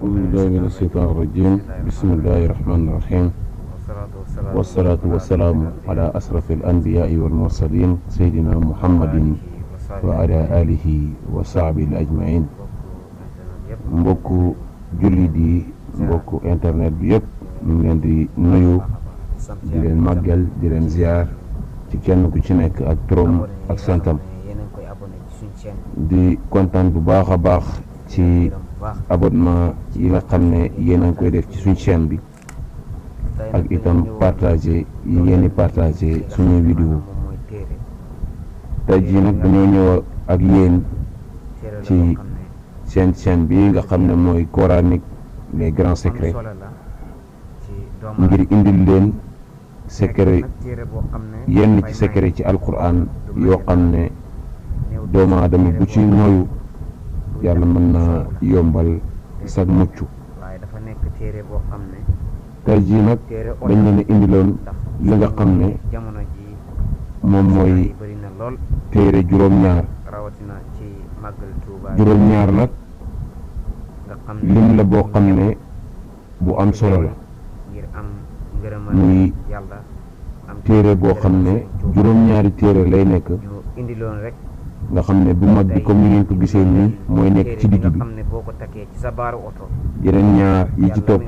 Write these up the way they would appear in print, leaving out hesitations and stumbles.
أعوذ بالله من الشيطان الرجيم بسم الله الرحمن الرحيم والصلاة والسلام على أشرف الأنبياء والمرسلين سيدنا محمد وعلى آله وصحبه أجمعين. mbokku jullit yi mbokku internet bi yëpp ñu ngi leen di nuyu di leen màggal di leen ziar ci kenn ku ci nekk ak turam ak santam di kontaan bu baax a baax ci abonnement yi nga xam ne yéen a ngi koy def ci suñ chaîne bi ak itam partagé yi ngeen di partagé suñuy vidéo. tey jii nag dañoo ñëw ak yéen ci seen chaîne bi nga xam ne mooy coranique les grands secrets ngir indil leen secret yenn ci secret ci alquran yoo xam ne doomu aadama bu ci noyu yàlla mën naa yombal sag mucc. tey jii nag dañ leen a indiloon li nga xam ne moom mooy téere juróom-ñaar nag lim la boo xam ne bu am solo la muy téere boo xam ne juróom-ñaari téere lay nekk nga xam ne bu mag bi comme ni ngeen ko gisee nii mooy nekk ci digg bi yeneen ñaar yi ci topp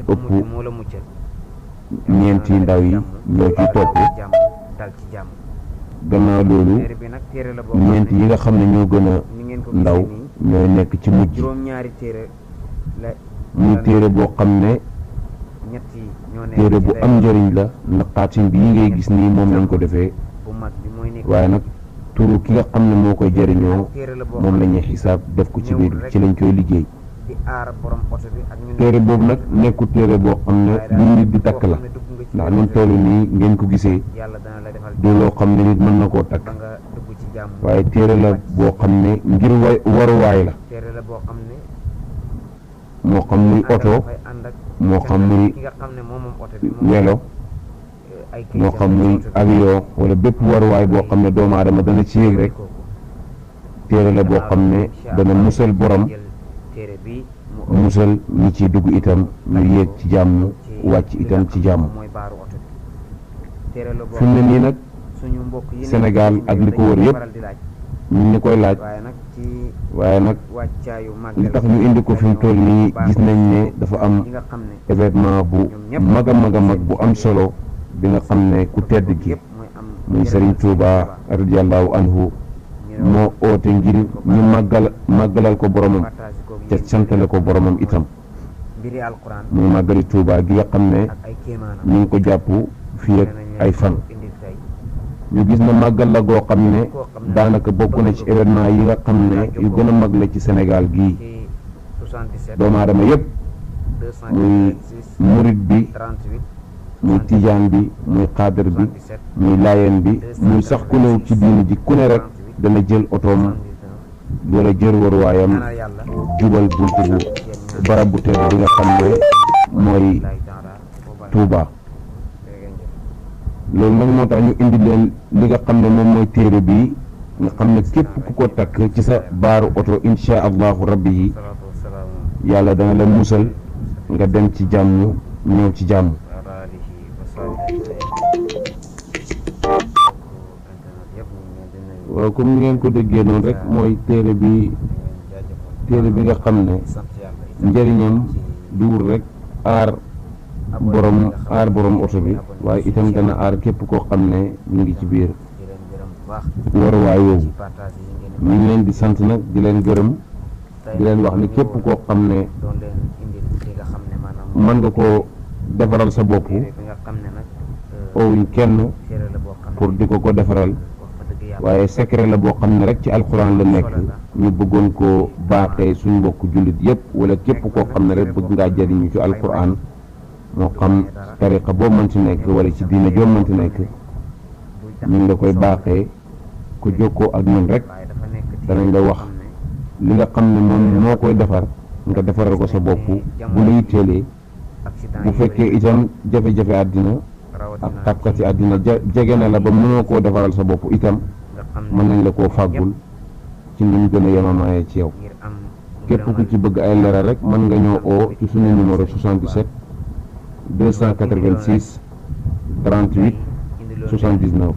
ëpp ñeenti ndaw yi ñoo ci topp gannaaw loolu ñeenti yi nga xam ne ñoo gën a ndaw ñooy nekk ci mujj muy téere boo xam ne téere bu am njëriñ la ndax xaatim bi yi ngay gis nii moom lañ ko defee waaye nag turu ki nga xam ne moo koy jëriñoo moom la ñuy xisaab def ko ci biir ci lañ koy liggéey. téere boobu nag nekkul téere boo xam ne lu nit di takk la ndax ñun toll nii ngeen ko gisee du loo xam ne nit mën na koo takk waaye téere la boo xam ne ngir waruwaay la moo xam muy oto moo xam muy welo moo xam muy avion wala bépp waruwaay boo xam ne doomu aadama dana ci yéeg rek téere la boo xam ne dana musal borom musal ñi ci dugg itam ñu yéeg ci jàmm wàcc itam ci jàmm. fi mu ne nii nag Sénégal ak li ko wër yëpp ñu ngi koy laaj waaye nag li tax ñu indi ko fi mu toll nii gis nañ ne dafa am événement bu mag a mag a mag bu am solo bi nga xam ne ku tedd gi muy Serigne Touba radiyallahu anhu moo oote ngir ñu màggalal ko boromam te santale ko boromam itam muy màggali Touba gi nga xam ne ñu ngi ko jàpp fii ak ay fan. ñu gis na màggal la goo xam ne daanaka bokk na ci événement yi nga xam ne yu gën a mag la ci Sénégal gii doomu aadama yëpp muy murit bi muy tijaan bi muy xaadir bi muy laayeen bi muy sax ku néew ci diini ji ku ne rek dana jël otoom wala jël waruwaayam jubal buntu bu barab bu tedd bi nga xam ne mooy Touba. loolu nag moo tax ñu indi leen li nga xam ne moom mooy téere bi nga xam ne képp ku ko takk ci sa baaru oto insha allahu rabbi yi yàlla dana la musal nga dem ci jàmm ñëw ci jàmm. waaw comme ni ngeen ko déggee noonu rek mooy téere bi nga xam ne njëriñam duwul rek aar borom oto bi waaye itam dana aar képp koo xam ne ñu ngi ci biir waruwaay woowu. ñu ngi leen di sant nag di leen gërëm di leen wax ni képp koo xam ne mën nga koo defaral sa bopp owuñ kenn pour di ko defaral waaye secret la boo xam ne rek ci alxuraan la nekk ñu bëggoon koo baaxee suñ mbokk jullit yëpp wala képp koo xam ne rek bëgg ngaa jëriñu ci alxuraan moo xam tariqa boo mënti nekk wala ci diina joo mënti nekk ñu ngi la koy baaxee ku jokkoo ak ñun rek danañ la wax li nga xam ne moom moo koy defar nga defaral ko sa bopp bu la yitteelee bu fekkee itam jafe-jafe àddina ak xat-xati àddina jege na la ba mënoo koo defaral sa bopp itam mën nañ la koo fàggul ci ni mu gën a yemamaayee ci yow. képp ku ci bëgg ay leeral rek mën nga ñoo oo ci suñu numéro 77 286 38 79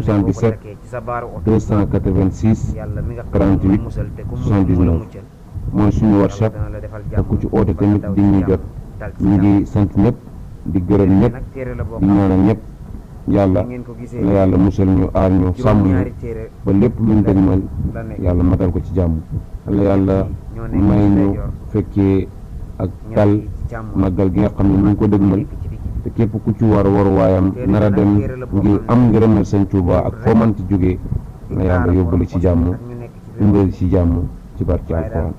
77 286 38 79 mooy suñu WhatsApp te ku ci oote tamit di ñu jot. ñu ngi sant ñëpp di gërëm ñëpp di ñaanal ñëpp yàlla na yàlla musal ñu aar ñu sàmm ñu ba lépp luñ dëgmal yàlla matal ko ci jàmm. na yàlla may ñu fekkee ak tal màggal gi nga xam ne mu ngi ko dëgmal te képp ku ci war waayam nar a dem ngir am ngërëmal Sëñ Tuubaa ak foo mënti jógee na yàlla yóbbali ci jàmm dundal ci jàmm ci barke Alxuraan.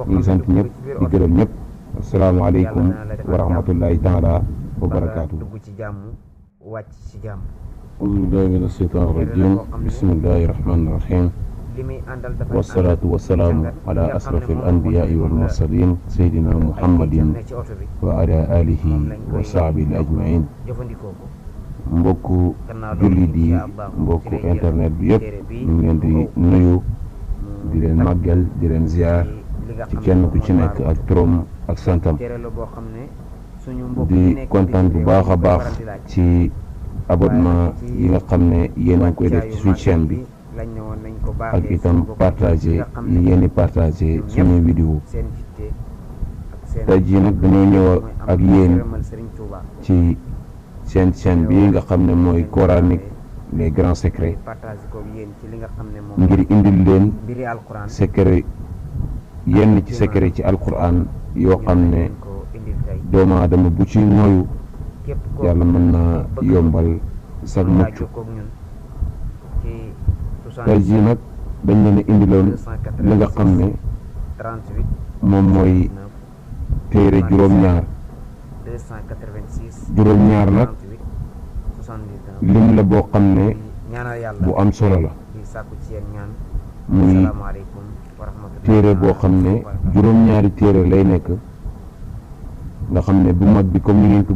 ñu ngi sant ñëpp di gërëm ñëpp. assalaamu aleykum wa rahmatullahi taala wa barakaatu. auzu billaahi mina shaytaani rajiim bismillaahi rahmaani rahiim wassalaatu wassalaamu ala asrafil anbiyaai wal mursaliin sayyidina muhammadin wa ala aalihi wa sahbihi ajmain. mbokku jullit yi mbokku internet bi yëpp ñu ngi leen di nuyu di leen màggal di leen ziar ci kenn ku ci nekk ak turam ak santam di kontaan bu baax a baax ci abonnement yi nga xam ne yéen a ngi koy def ci suñu chaîne bi ak itam partagé yi ngeen di partagé suñuy vidéo. tey jii nag dañoo ñëw ak yéen ci seen chaîne bi nga xam ne mooy coranique les grands secrets ngir indil leen secret yenn ci secret ci alquran yoo xam ne doomu aadama bu ci moyu yàlla mën na yombal sa mucc. tey jii nag dañ leen a indiloon li nga xam ne moom mooy téere juróom-ñaar nag lim la boo xam ne bu am solo la muy téere boo xam ne juróom-ñaari téere lay nekk nga xam ne bu mag bi comme ni ngeen ko